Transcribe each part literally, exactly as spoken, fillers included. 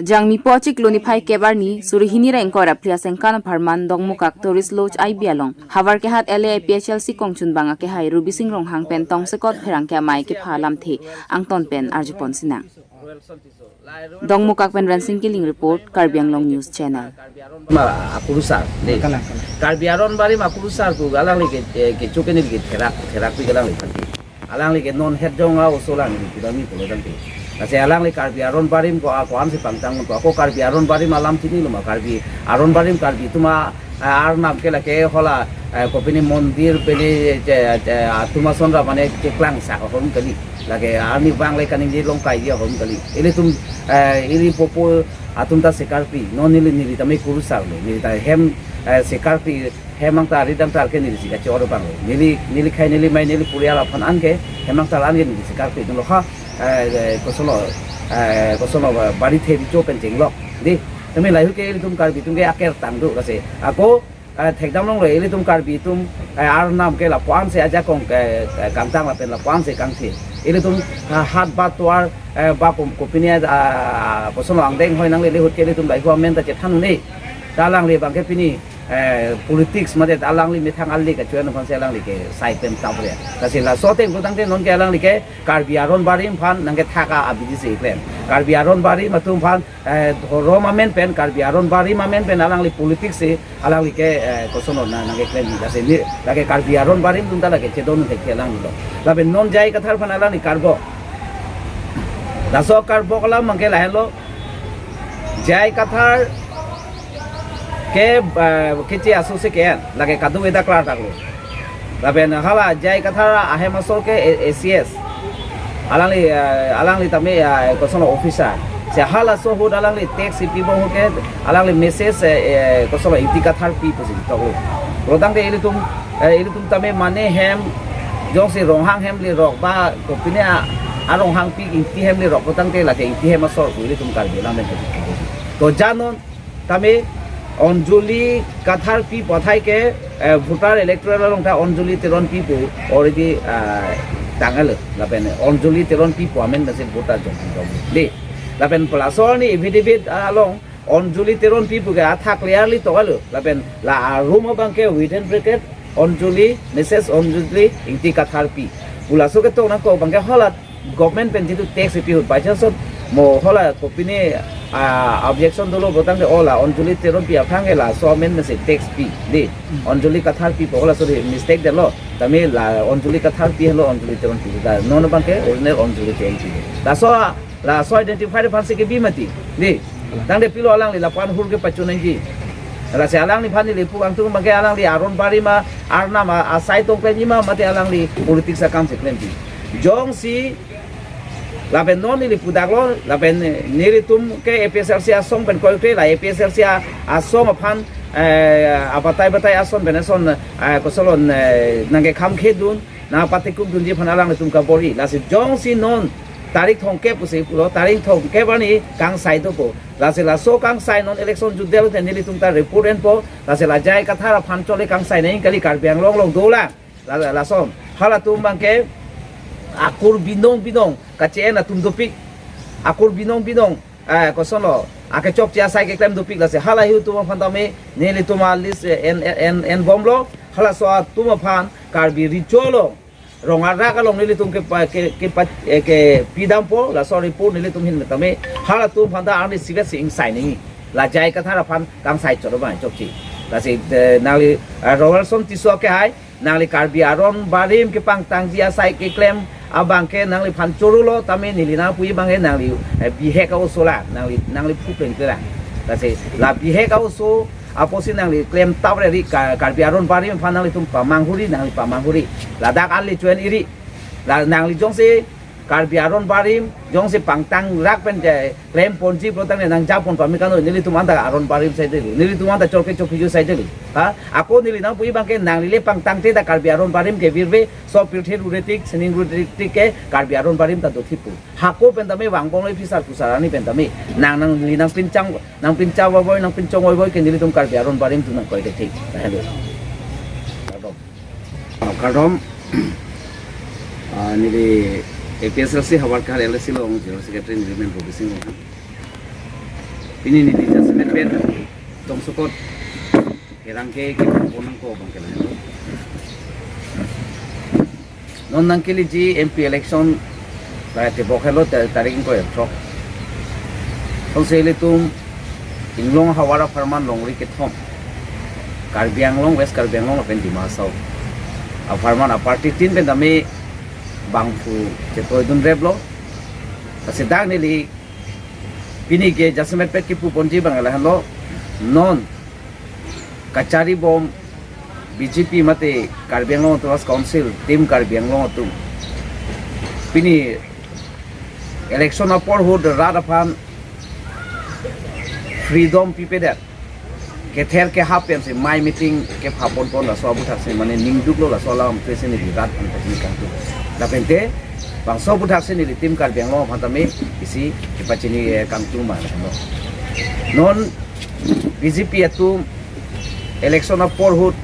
Jangmi po achiklo niphai kep arni, suri hini ra ingkoi ra phli asengkan apharman Dongmukak Tourist Lodge I B along Howraghat L A A P H L C kongchunbang akehai Rubi Sing Ronghang pen tongsekot pherangke amei kepha alamthe angton pen arjupon sinang. Dongmukak pen Rensing Killing report, Karbi Anglong News Channel. Ma akurusar, de. Kalang, kalang. Karbi Aron Barim akurusar pu alangli ke, eh, kecho kenil ke therak, therak pi alangli thanti. Alangli ke non het jong a oso alangli pu dami pulo thanti. Lasi alangli Karbi Aron Barim ko a ko-an si pangtang ko, ako Karbi Aron Barim alam chinilo ma, Karbi Aron Barim Karbi atum a, eh, arnam ke lake hala, eh, kopine mondir pele, eh, eh, atum ason ra mane cheklang sak ahormu kali. Lake arnivang le kaningje longkai ji ahormu kali. Ilitum, eh, ili popo atum ta sekarpi. Non neli, neli tame kurusar lo. Neli ta hem, eh, sekarpi, hem angtar, ridang tar ke neli si kachoro abang lo. Neli, neli khei, neli mei, neli purial aphan an ke, hem angtar an ke neli sekarpi. Dunlo ha, eh, eh, kosono, eh, kosono, eh, bari theri cho pen chenglok. Di, tame lahei ke ilitum Karbi atum ke aker tang do lasi. Ako, eh, thekdam longlo, ilitum Karbi atum, eh, arnam ke lapu-an si ajakong ke, eh, kangtang lapen lapu-an si kangthir. Ilitum, ah, hat ba tovar, eh, ba kom-, kopine, ah, kosono angdeng hoi nanglele ahut ke ilitum lahei amen ta chethan un-e. Ta alangli abang ke pini, eh, politics mate alangli methang ali kachoyan aphan si alangli ke sai pen tap re. Lasi laso ateng pu tangte non ke alangli ke Karbi Aron Barim aphan nangkethak a abidi si klem. Karbi Aron Barim atum aphan, eh, dhorom amen pen, Karbi Aron Barim amen pen alangli politics si alangli ke, eh, kosono na nangkeklem ji. Lasi ne, lake Karbi Aron Barim atum ta lake chedon thek alangli lo. Lapen non J I Kathar aphan alangli karbok. Laso karbok alam abang ke lahenlo. J I Kathar ke, eh, keche aso si ke-en, lake kadokave ta klardak lo. Lapen hala J I Kathar ahem asor ke A-, A C S. Alangli, eh, alangli tame, eh, kosono officer. Si halaso ahut alangli tax si pibom ahut ke, alangli message, eh, eh, kosono Ingti Kathar pi pusi toklo. Pulo tangte ilitum, eh, ilitum tame mane hem, jongsi Ronghang hem lerok ba, kopine a, a Ronghangpi Ingti hem lerok pulo tangte lake Ingti hem asor pu ilitum Karbi alam pen. To janon, tame Anjali Kathar pi pu athai ke, eh, voter electoral along ta Anjali Teron pi pu already, ah, tanglo. Lapen Anjali Teron pi pu amen ta si voter jong jong. De. Lapen pu laso arni affidavit along Anjali Teron pi pu ke athak clearly toklo. Lapen la arum abang ke within bracket Anjali, Missus Anjali Ingti Kathar pi. Pu laso ketok nangkok abang ke hala government pen jitu tax pi ahut by chance mo hala kopine, ah, objection dolo pulo tangte hala Anjali Teron pi aphrang ke laso amen masi tax pi. De. Anjali Kathar pi pu halaso mistake detlo. Tame la Anjali Kathar pi helo Anjali Teron pi. La non abang ke original Anjali Teron pi. Laso, laso identify aphan si kebi mati. De. Tangte pilo alangli lapu-an hur ke pachu nangji. Lasi alangliphan neli pu angtung abang ke alangli Aron Barim arnam a, asai tong klemji ma mate alangli politics akam si klemji. Jongsi lapen non neli pudaklo, lapen nelitum ke A P H L C asong pen koikre, la A P H L C a-, asong aphan, eh, abatai batai ason pen ason, eh, kosono, eh, nangkekham khedun, nangpatikuk dunji aphan alanglitum kabor-i. Lasi jongsi non tarik thomkep pusi pulo, tarik thomkep arni kangsai dopo. Lasi laso kangsai non election jutdetlo te nelitum ta report enpo. Lasi la J I Kathar aphan chole kangsai nangji kali, Karbi Anglong along dolang. La, la, lason. Halatum abang ke akur binong binong kache-en atum dopik. Akur binong binong, eh, kosono, akechokche asai keklem dopik lasi. Hala atum aphan tame nelitum a-list, eh, en, en, en, enbomlo. Halaso atum aphan Karbi Recho along, Rong Arak along nelitum ke pa, ke, ke pa, eh, kepidampo, laso report nelitum ahin tame. Halatum aphan ta arni sibet si ingsai nangji. La J I Kathar aphan kangsai choro abang chokche. Lasi, eh, nangli, eh, Robertson Tisso akehai, nangli Karbi Aron Barim kepangtangji asai keklem abang ke nangliphan chorolo tame neli nangpuji abang ke nangli, eh, bihek a-oso lang, nangli, nangli phupleng ke lang. Lasi la bihek a-oso apotsi nangli klem tap re ri Ka-, Karbi Aron Barim aphan nanglitum pamanghuri, nangli pamanghuri. Ladak ali chuen iri. La nangli jongsi Karbi Aron Barim jongsi pangtang rak pen je klemponji pulo tangte nang japon pame kano, nelitum anta Aron Barim sai deli. Nelitum anta chorke chorke jo sai deli. Ha? Ako neli nangpuji abang ke nanglile pangtangte ta Karbi Aron Barim ke virve, so pirthe ruretik, sining ruretik ke Karbi Aron Barim ta dothippo. Hako pen tame vangbom le phisar phusar arni pen tame. Nang, nangli nangpinchang, nangpinchang voivoi, nangpinchong voivoi ke nelitum Karbi Aron Barim atum nangkoi thekthek. Hello. Kardom. Ah, kardom. Ah, neli A P H L C Howraghat L A C along General Secretary neli men Rubi Sing Ronghang. Pini neli jasemet pen tongsekot kerang ke kepon nangkok abang ke lahenlo. Non nangkeleji M P election la tebok helo ta-, tarik ingkoi ra throk. Tongsi ilitum inglong havar apharman longri kethom, Karbi Anglong, West Karbi Anglong lapen Dima Hasao apharman aparty tin pen tame bangphu chetoidun replo. Lasi dak neli pini ke jasemet pen kepu ponji abang lahenlo. Non kachari bom B J P mate Karbi Anglong Autonomous Council, Team Karbi Anglong atum pini election apor ahut rat aphan freedom pipedet, kether kehap pensi mei meeting kepapon pon, laso aputhak si mane ningduklo, laso alam kre si neli rat aphan pachini kangtung. Lapente bangso aputhak si neli Team Karbi Anglong aphan tame isi kepachini, eh, kangtung ma lahenlo. Non B J P atum election apor ahut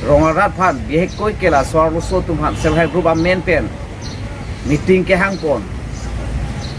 rong arat aphan, bihekkoi ke laso arloso atum aphan self help group amen pen meeting kehang pon,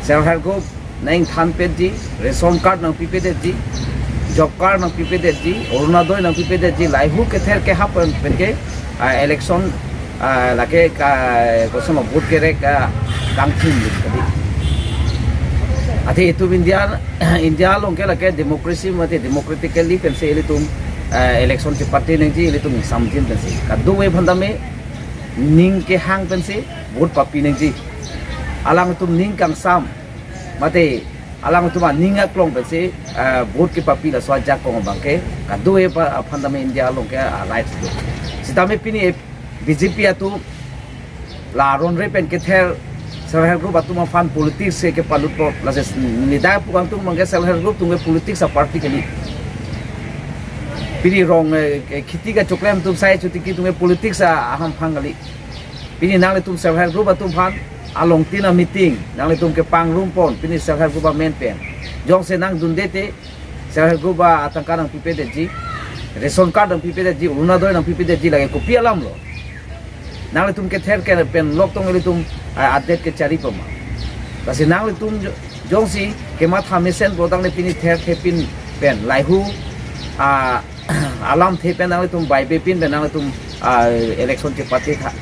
self help group nangthan petji, ration card nangpipedetji, job card nangpipedetji, Orunodoi nangpipedetji, laihu kether kehap pen, penke, ah, election, ah, lake ka, koson vote kerek, ah, kangthim kali. Athe itum India, India along ke lake democracy mate democratically pensi ilitum, ah, election chepate nangji, ilitum ingsamjin pensi. Kadokave aphan tame ning kehang pensi vote papi nangji. Alangtum ning kangsam mate alangtum aning aklong pensi, eh, vote kepapi laso ajakong abang ke kadokave aphan tame India along ke, ah, right do. Sitame pini B J P atum la ronre pen kether self help group atum aphan politics ke kepalut po, lasi neli dak pu kangtung abang ke self help group atum ke politics aparty kali. Pini rong, eh, kheti kachoklem atum sai chotiki atum ke politics a, ahamphang kali. Pini nanglitum self help group atum aphan along tin ameeting nanglitum kepangrum pon, pini self help group amen pen. Jongsi nangdunde te self help group atangka nangpipedetji, ration card nangpipedetji, Orunodoi nangpipedetji, lake kopi alamlo? Nanglitum kether ke pen lok tong ilitum, ah, adet kechari poma. Lasi nanglitum jo-, jongsi kematha mesen pulo tangte pini therthe pin pen laihu, ah, alamthe pen nanglitum baibepin pen nanglitum, ah, election chepate tha.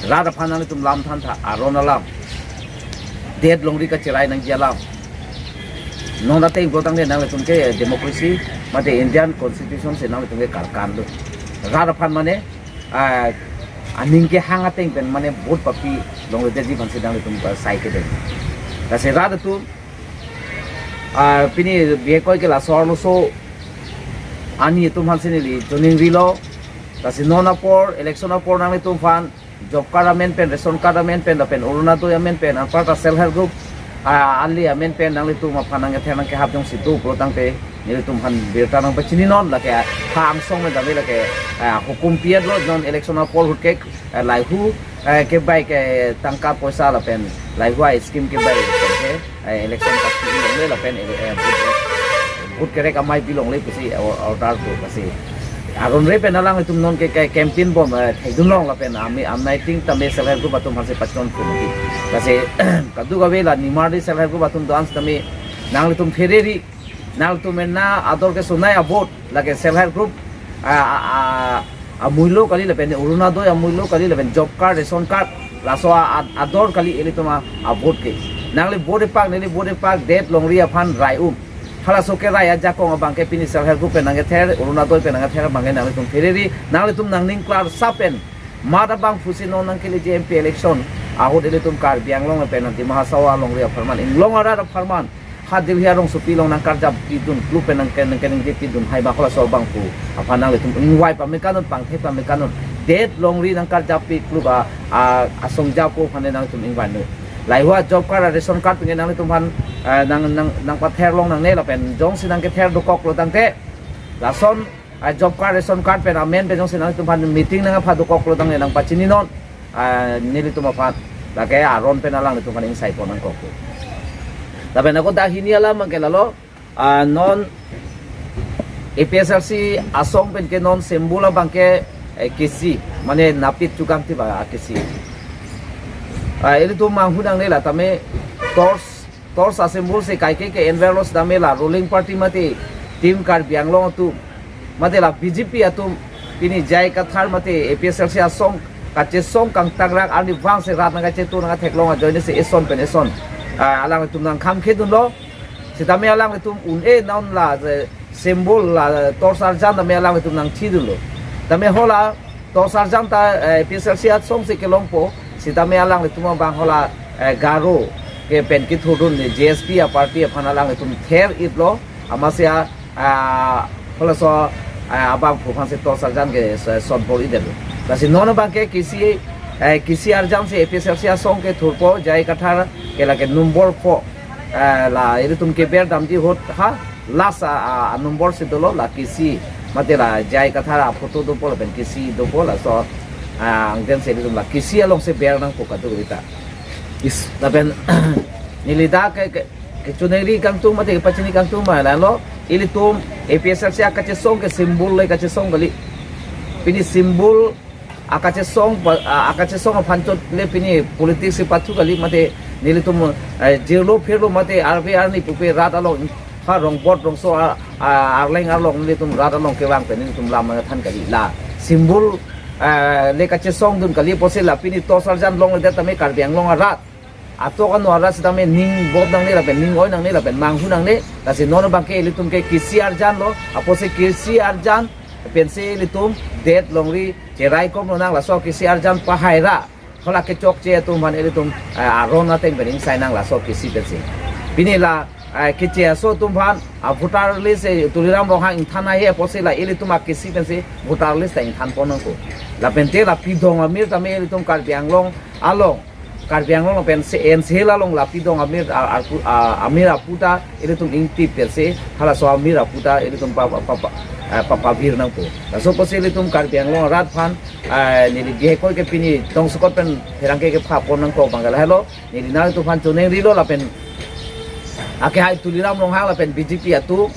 Rat aphan nanglitum lam thantha, aron alam, det longri kacherai nangji alam. Non ateng pulo tangte nanglitum ke democracy mate Indian Constitution si nanglitum ke karkan do. Rat aphan mane, ah, aning kehang ateng pen mane vote papi longledetji aphansi nanglitum, ah, sai kede. Lasi rat atum, ah, pini bihekkoi ke laso arloso ani atum aphansi neli choningrilo. Lasi non apor, election apor nanglitum aphan job card amen pen, ration card amen pen, lapen Orunodoi amen pen, anparta self help group, ah, ali amen pen nanglitum aphan nangkether nangkehap jongsi do pulo tangte nelitum aphan birta nangpachininon, lake ha angsong pen tame lake, ah, hukum pi-etlo, non election apor ahut ke, ah, laihu, ah, kebai ke tangka poisa lapen laihu a-scheme kebai ke, eh, election kaphi longle lapen, eh, eh, vote, vote kerek amei pi longle pusi, eh, order do pusi. Aron re pen alanglitum non ke, ke campaign bom, eh, thekdun long lapen ami, amei ting tame self help group atum aphansi pachon pun di. Lasi kadokave la nimarli self help group atum do-an sitame nanglitum phereri, nanglitum ena ador ke sonai a-vote lake self help group, ah, ah, ah, amuilo kali lapen Orunodoi amuilo kali lapen job card, ration card, laso a, a, ador kali ilitum a, a-vote ke. Nangli vote pak, neli vote pak, det longri aphan rai um. Halaso kerai ajakong abang ke pini self help group pen nangkether, Orunodoi pen nangkether abang ke nanglitum phereri, nanglitum nangning klarsap pen. Mada bangphusi non nangkeleji M P election ahut ilitum Karbi Anglong pen Dima Hasao alongri apharman, inglong arat apharman, ha Delhi arongsopi along nangkarjap pidun, kluk pen nangke-, nangkeningje pidun, hai ba halaso abangphu aphan nanglitum ingvai pame kanun, pangthek pame kanun, det longri nangkarjap pi kluk a, a, asong japo aphan nanglitum ingvai nu. Laihu a-job card, a-ration card penke nanglitum aphan, eh, nang, nang, nangpather long nangne lapen jongsi nangkether dokoklo tangte, lason, ah, job card, ration card pen amen pen jongsi nanglitum aphan meeting nangkapha dokoklo tangte nangpachininon, ah, nelitum aphan lake aron pen alanglitum aphan ingsai pon nangkokpo. Lapen ako dak hini alam abang ke lalo, ah, non A P H L C asong penke non symbol abang ke, eh, kesi, mane napit chukang ti ba, ah, kesi. Ah, ilitum manghu nangne la tame torch Torch a-symbol si kaike ke-enverlo sitame la ruling party mate Team Karbi Anglong atum mate la B J P atum pini J I Kathar mate A P H L C asong kachesong kangtangrak arnivang si rat nangkachetu nangkatheklong ajoine si eson pen eson, ah, alanglitum nangkhamkhedunlo. Sitame alanglitum un-e non la, eh, symbol la, eh, torch arjan tame alanglitum nangthidunlo. Tame hala torch arjan ta, eh, A P H L C asong si kelongpo. Sitame alanglitum abang hala, eh, Garo ke pen kethurdun J S P a-party aphan alanglitum ther-itlo. Amatsi a, ah, halaso, ah, abangphu aphan si torch arjan ke, eh, sotbor-idetlo. Lasi non abang ke kisi, eh, kisi arjan si A P H L C asong kethurpo, J I Kathar ke lake number four. Eh, la ilitum keber damji ahut ha last a, a, a-number si dolo, la kisi mate la J I Kathar a-photo dopo lapen kisi dopo, laso, ah, angdeng si ilitum la kisi along si ber nangpo kadokave ta. Is, lapen neli dak ke, ke, kechoningri kangtung mate kepachini kangtung ma lalo, ilitum A P H L C akachesong ke symbol le kachesong kali. Pini symbol akachesong pa-, a-, akachesong aphan chot le pini politics si pathu kali mate nelitum, eh, jirlo phirlo mate arve arni pupe rat along ha rongbot rongso a, a, arleng arlong nelitum rat along kevang pen nelitum lam nangthan kali, la symbol, eh, le kachesongdun kali apotsi la pini torch arjan longledet tame Karbi Anglong arat atok ano arat sitame ning bop nangne lapen ning oi nangne lapen manghu nangne. Lasi non abang ke ilitum ke kisi arjanlo, apotsi kisi arjan pensi ilitum det longri cherai komlo nang, laso kisi arjan pahai ra hala kechokche atum aphan ilitum, eh, aron ateng pen ingsai nang laso kisi pensi. Pini la, eh, keche aso atum aphan a-voter list, eh, Tuliram Ronghang ingthan haihe apotsi la ilitum akisi pensi voter list ta ingthanpon nangkok. Lapen te la pidong amir tame ilitum Karbi Anglong along, Karbi Anglong pen se N C Hill along la pidong amir, a, arpu-, a, amir apu ta ilitum ingtip pensi halaso amir apu ta ilitum pa, pa, pa, pa, eh, pa, pavir nangpo. Laso apotsi ilitum Karbi Anglong arat aphan, eh, neli bihek koi ke pini tongsukot pen pherangke kephapon nangkok abang ke lahelo, neli nanglitum aphan choningrilo lapen akehai Tuliram Ronghang lapen B J P atum,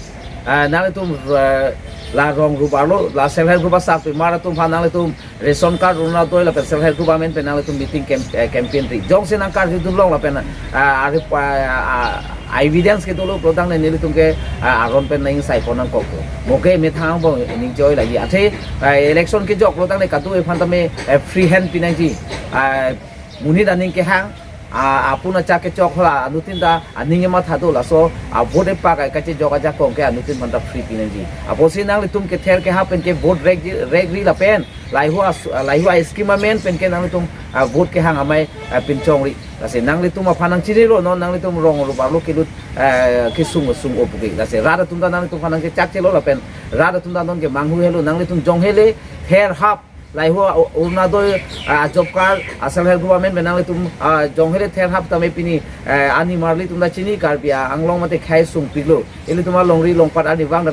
eh, nanglitum, eh, la rong group arlo, la self help group asarpimar atum aphan nanglitum ration card, Orunodoi lapen self help group amen pen nanglitum meeting camp-, eh, campaign ri. Jongsi nangkarjudunlong lapen, ah, ari pa, ah, evidence kedolo pulo tangte nelitum ke, ah, aron pen nangingsaipon nangkokpo. Mo ke methang abang ning choi lagi. Athe, ah, election kejoklo tangte kadokave aphan tame, eh, free hand pinangji. Ah, monit aning kehang, ah, apun achak kechok hala anuttin ta aning ematha do, laso a-vote epak kachejok ajakong ke anuttin aphan ta free pinangji. Apotsi nanglitum kether kehap pen ke vote rek ji, rek ri lapen laheihui as-, laheihui a-scheme amen pen ke nanglitum, ah, vote kehang amei, ah, pinchongri. Lasi nanglitum aphan nangchinilo, non nanglitum rong group arlo kelut, eh, kesung sung-o puke. Lasi rat atum ta nanglitum aphan nangkechakchelo lapen rat atum ta non ke manghu helo, nanglitum jong hele ther hap laheihui a-, Orunodoi, ah, job card, ah, self help group amen pen nanglitum, ah, jong hele ther hap tame pini, eh, arni marli atum ta chini Karbi Anglong mate khei sungpiklo. Ilitum alongri longpat arnivang